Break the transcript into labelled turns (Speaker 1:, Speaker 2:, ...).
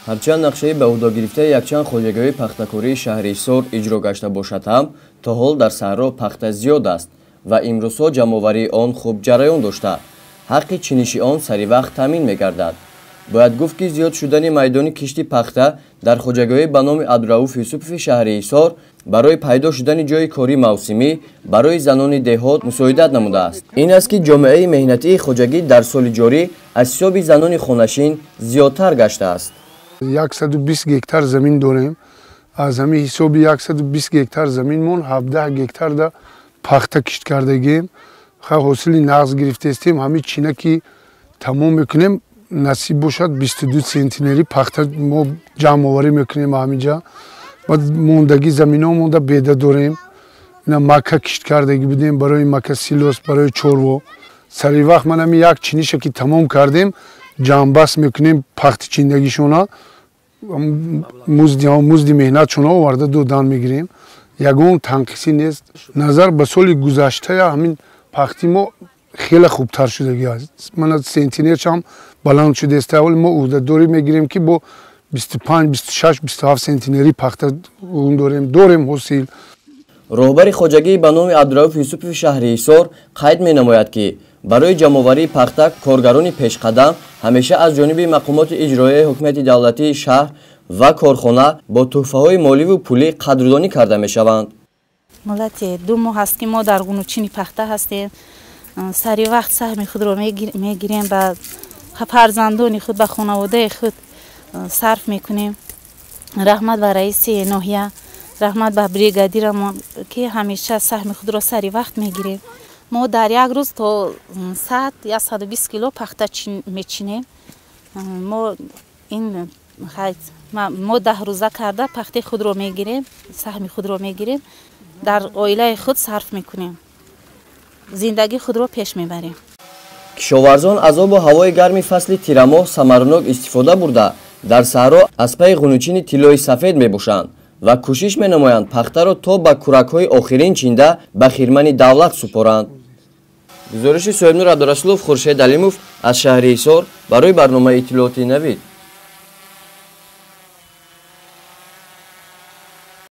Speaker 1: Ҳарчанд нақшаи ба ӯҳдагирифтаи якчанд хоҷагиҳои пахтакории шаҳри Ҳисор иҷро гашта бошад ҳам, то ҳол дар саҳро пахта зиёд аст ва имрӯзҳо ҷамъоварии он хуб ҷараён дошта, ҳаққи чиниши он сари вақт таъмин мегардад. Бояд гуфт, ки зиёд шудани майдони кишти пахта дар хоҷагиҳои ба номи Абдурауф Юсупови шаҳри Ҳисор барои пайдо шудани ҷойи кории мавсимӣ барои занони деҳот мусоидат намудааст. Ин аст, ки ҷомеаи меҳнатии хоҷагӣ дар соли ҷорӣ аз ҳисоби занони хонашин зиёдтар гаштааст.
Speaker 2: 120 гектар замин дорем. Аз ҳамин ҳисоби 120 гектар заминмон 17 гектарда пахта кишт кардагем. Ҳосили нағз гирифтаистем. Ҳамин чина ки тамом мекунем, насиб бошад, 22 центнери пахта мо ҷамъоварӣ мекунем. Ҳаминҷа мондагӣ замино монда беда дорем. Ина мака кишт кардагӣ будем барои мака, силос барои чорво. Сари вақт ман ҳамин як чиниша ки тамом кардем, ҷамъбаст мекунем пахти чиндагишона, музди меҳнатшона оварда додан мегирем. Ягон танқисӣ нест. Назар ба соли гузаштая ҳамин пахти мо хеле хубтар шудагӣ аст. Мана центнершам баланд шудааст. Аввал мо ӯҳдадорӣ мегирем, ки бо 25, 26, 27 центнери пахта дорем ҳосил.
Speaker 1: Роҳбари хоҷагии ба номи Абдурауф Юсупови шаҳри Ҳисор қайд менамояд, ки барои ҷамъоварии пахта коргарони пешқадам ҳамеша аз ҷониби мақомоти иҷроияи ҳукумати давлатии шаҳр ва корхона бо тӯҳфаҳои моливу пулӣ қадрдонӣ карда мешаванд.
Speaker 3: Муддати 2 моҳ аст, ки мо дар ғунучини пахта ҳастем. Сари вақт саҳми худро мегирем, ба фарзандони худ, ба хонаводаи худ сарф мекунем. Раҳмат ба раиси ноҳия, раҳмат ба бригадирамон, ки ҳамеша саҳми худро сари вақт мегирем. Мо дар як рӯз то 100, 120 кило пахта мечинем. Мо ин мо 10 рӯза карда пахтаи худро мегирем, саҳми худро мегирем, дар оилаи худ сарф мекунем, зиндагии худро пеш мебарем.
Speaker 1: Кишоварзон аз обу ҳавои гарми фасли тирамоҳ самарнок истифода бурда, дар саҳро аз пайи ғунучини тиллои сафед мебошанд ва кӯшиш менамоянд пахтаро то ба кӯракҳои охирин чинда ба хирмани давлат супоранд. Гузориши Соҳибнур Абдурасулов, Хуршед Алимов аз шаҳри Ҳисор барои барномаи иттилоотии Навид.